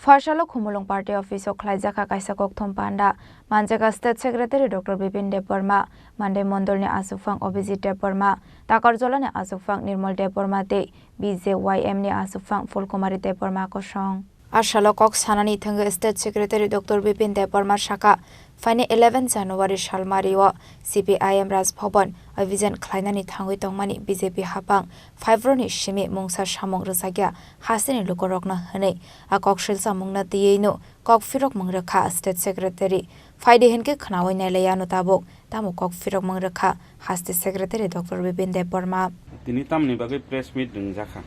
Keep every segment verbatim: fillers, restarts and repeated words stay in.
Pharsalo Khumulwng Party Office o khlaijak kha kaisa kokthum panda. Manjak kha State Secretary Doctor Bipin Debbarma, Mandai Mondolni Achukphang Abhijit Debbarma, Takarjolani Achukphang Nirmal Debbarma tei B J Y M ni Achukphang Phulkumari Debbarma kosong. A salo kok sanani thangwi State Secretary Doctor Bipin Debbarma sakha, phaini eleven January salmario C P I M Raj Bhavan Abhijan khlainani thangwi tongmani B J P hapang five roni simi mungsa samung rwjakya hasteni lukurokno hwnwi a kok silsa mungno twiwi no kok phirok mung rwkha State Secretary. Phaidi hinkhe khnawi nailaiya no tabuk tamo kok phirok mung rwkha haste Secretary Doctor Bipin Debbarma. Tini tamni bagwi press meet wngjak kha.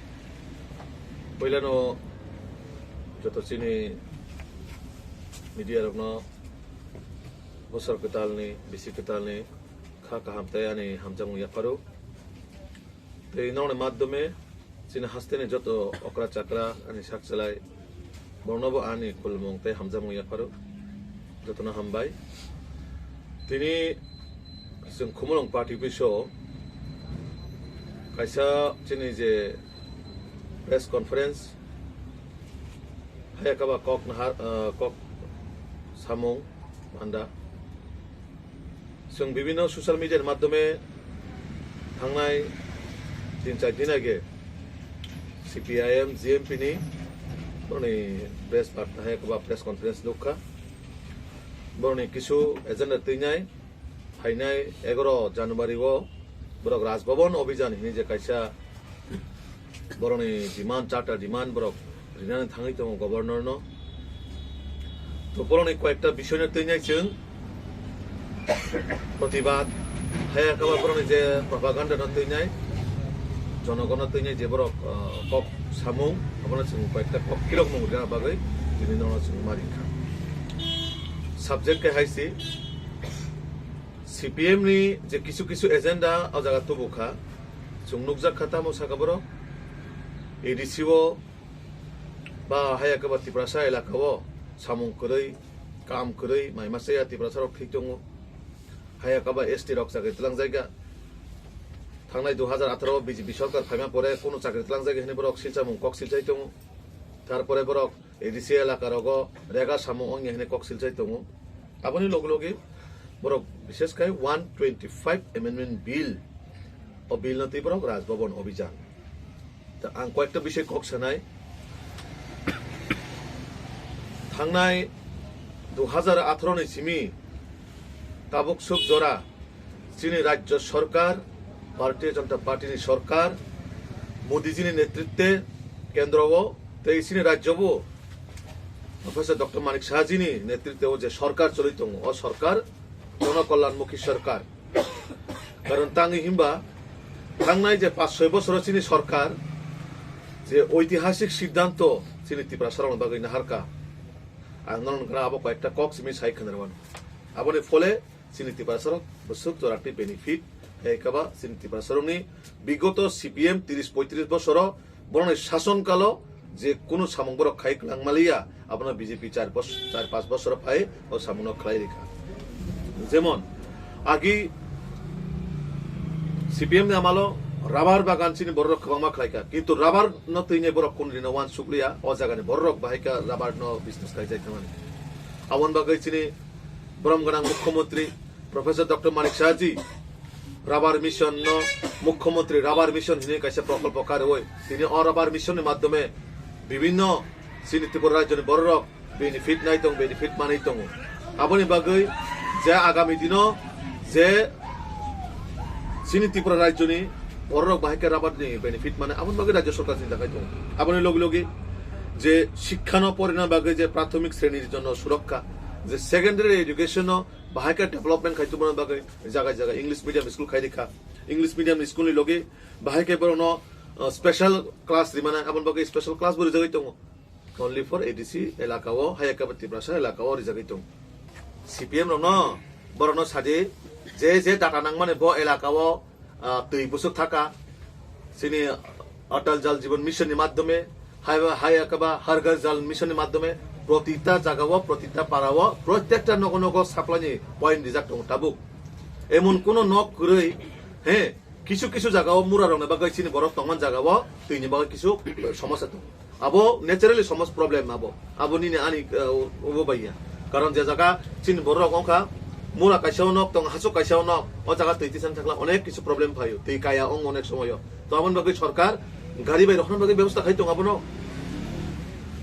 Puilano joto chini media rokno bosor kwtalni, bisi kwtalni kha kaham tei ani hamjakmung yapharo. Tei nokni madhyome chini hasteni joto okra chakra ani sak chalai boroknobo ani khulumung tei hamjakmung yapharo. Jotono hambai. Tini chwng Khumulwng party office o kaisa chini je press conference haya kaba kok nahar, ah, kok samung panda. Chwng bibhinno social media ni madhyome thangnai tin char din age C P I M G M P ni borokni press birta hai kaba press conference nukha. Borokni kisu agenda twinai phainai egaro January o borok Raj Bhavan Abhijan hini je kaisa borokni demand, charter demand borok rinani thangwi tongo governor no. To borokni koyekta bisoino twinai chwng protibad, haya kaba borokni je propaganda no twinai, jonogono twinai je borok, ah, kok samung, abono chwng koyekta kok phirokmung rina bagwi tini nono chwng ma rikha. Subject khe hai si, C P M ni je kisu kisu agenda o jaga tubu kha, chwng nukjak kha tamo saka borok A D C o ba haya kaba Tiprasa elaka o samung kwrwi, kam kwrwi, mai masa ya Tiprasa rok thik tongo. Haya kaba S T rok chakri tlang jaiga. Thangnai dui hajar atharo B J P sorkar phaima pore kunu chakri tlang jaiga hwnwi borok silchamung kok silchai tongo. Tarpore borok A D C elaka rogo rega samung ongya hwnwi kok silchai tongo. Aboni logi logi borok bishes khai one twenty five amendment bill, o bill no twi borok Raj Bhavan Abhijan. Ta ang koyekta bisoi kok sanai. Thangnai dui hajar atharo ni simi tabuk suk jora chini rajyo sorkar, Bharatiya Janata Party ni sorkar, Modi ji ni netritwe kendro o tei chini rajyo bo Professor Doctor Manik Saha ji ni netritwe o je sorkar choli tongo, o sorkar jonokolyanmukhi sorkar. Karon tangwi himba thangnai je paanch soi bosoro chini sorkar je oitihasik siddhanto chini Tiprasa rokni bagwi naharka. Ang nono nokna abo koyekta kok simi sai khna rwano. Aboni phole chini Tiprasa rok bwswk jora tei benefit hai kaba chini Tiprasa rokni bigoto C P M tris poitris bosoro borokni sason kalo je kunu samung borok khai kwlang maliya, abono B J P char bos-, char panch bosor phai o samungno khlai rikha. Jemon, agi C P M ni amalo rubber bagan chini borok kwbangma khlaikha, kintu rubber no twinai borok kunu dino uansuk liya, o jagani borok bahai khe rubber no business khai jai thangmani. Aboni bagwi chini borom gwnang mukhyamantri Professor Doctor Manik Saha ji Rubber Mission no Mukhyamantri Rubber Mission hinwi kaisa prokolpo kariwi tini o Rubber Mission ni madhyome bibhinno chini Tripura rajyoni bororok benefit nai tong, benefit manwi tongo. Aboni bagwi je agami dino je chini Tripura rajyoni bororok bahai khe rubber ni benefit mane aboni bagwi rajya sorkar chinta khai tongo. Aboni logi logi je shikkha no porina bagwi je prathomik sreni jonno surokha, je secondary education no bahai khe development khai tongmani bagwi jaga jaga English medium school khai rikha. English medium school ni logi bahai khe borokno, uh, special class rimana, aboni bagwi special class bo rijagwi tongo. Only for A D C elaka o, hai khe Tiprasa elaka o rijagwi tongo. C P M rokno, borokno sadi, je je data nangmani bo elaka o, ah, twi bwswk thaka, chini Atal Jal Jeevan Mission ni madhyome, hai, hai khe ba Har Ghar Jal Mission ni madhyome, protita jaga o, protita para o, prottekta nogo nogo supply ni point rijak tongo tabuk. Emon kuno nok kwrwi, he, kisu kisu jaga o mura rokni bagwi chini borok tongmani jaga o twi ni bagwi kisu somosya tongo. Abo naturally somos problem abo. Abo nini ani, uh, obo bai ya. Karon je jaga chini borok wngkha, mura kaisa o nok tong, hasuk kaisa o nok, o jaga twi tisan thakla onek kisu problem phaio. Twi kaya ong onek somoyo. To aboni bagwi sorkar gari bai rokhna bagwi bebosta khai tong abono.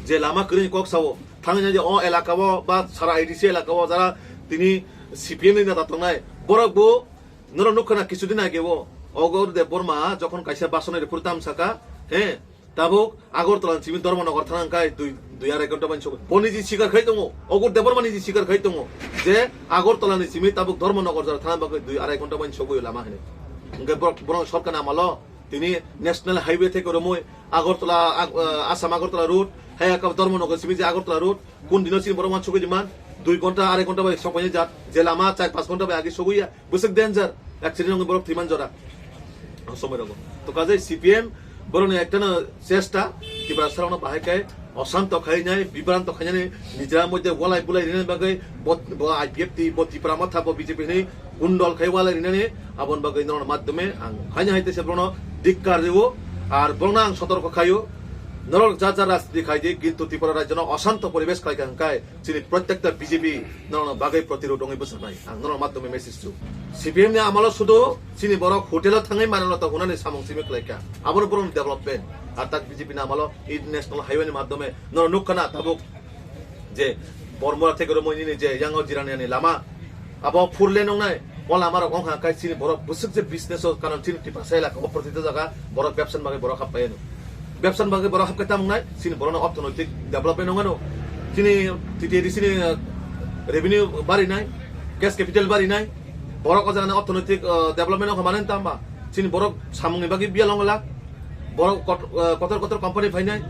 Je lama kwrwi kok sao, thangna je o elaka o ba sara I D C elaka o jara tini C P M ni neta tongnai, borok bo norok nukha na kisu din age o, Ogor Debbarma jokhon kaisa basonai rephuru tam saka, he, tabuk Agartala ni simi Dharmanagar thana hwnkhe dui, dui arai ghonta bai sogwi. Bo niji sikar khai tongo, Ogor Debbarma niji sikar khai tongo je Agartala ni simi tabuk Dharmanagar jora thana bagwi dui arai ghonta bai sogwi lama hinwi. Hwnkhe borok, borok sorkar ni amalo tini National Highway theke romwi Agartala, Ag-, ah, Assam Agartala road, hai aka Dharmanagar simi je Agartala road, kun dino chini borok uansugwi di man, dui ghonta, arai ghonta bai sokpaini jat, je lama char panch ghonta bai agi sogwi ya, bwswk danger, accident wngwi borok thwi man jora. O somoi rogo. To kaje C P M borokni ektano chesta, Tiprasa rokno bahai khe osanto khainai, bibranto khainani, nijra moddhe walai bulai rinani bagwi bo, bo I P F T, bo Tipra Motha, bo B J P ni gundol khai walai rinani, aboni bagwi norokno madhyome ang haino hai teisa borokno dikkar rio, ar borokno ang sotorko khaio, norok ja ja rajniti khai di, kintu Tripura rajyono osanto poribesh khlai kha hwnkhe chini prottekta B J P norokno bagwi protirod wngwi bwsaknai, ang norok madhyome message rw. C P M ni amalo sudu chini borok hotel o thangwi manwlata hwnani samung simi khlai kha, aboni borokni development, ar tak B J P ni amalo international highway ni madhyome norok nukha na tabuk je Bormura theke romwi nini je yango Jiraniani lama, abo four lane wngnai, o lama rok wngkha khe chini borok bwswk je business o, karon chini Tiprasa elaka o protita jaga borok bebsa ni bagwi borok hap pai ano. Bebsa ni bagwi borok hap khe tamo wngnai, chini borokno orthonoitik development wngano. Chini T T A D C ni, uh, revenue barinai, cash capital barinai, borok o jaga ni orthonoitik, uh, development wngkha mani tamba chini borok samung ni bagwi biyal wngla. Borok kot-, eh, kotor kotor company phainai.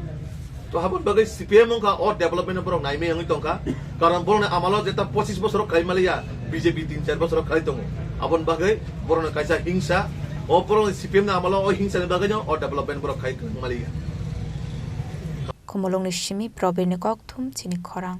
To aboni bagwi C P M wngkha o development borok naimai wngwi tongkha. Karon borokni amalo jeta pochis bosor khlai maliya, B J P tin char bosor khlai tongo. Aboni bagwi borokni kaisa hingsa, o borokni C P M ni amalo o hingsa ni bagwino o development borok khai maliya. Khumulwngni simi Probirni kokthum chini khorang.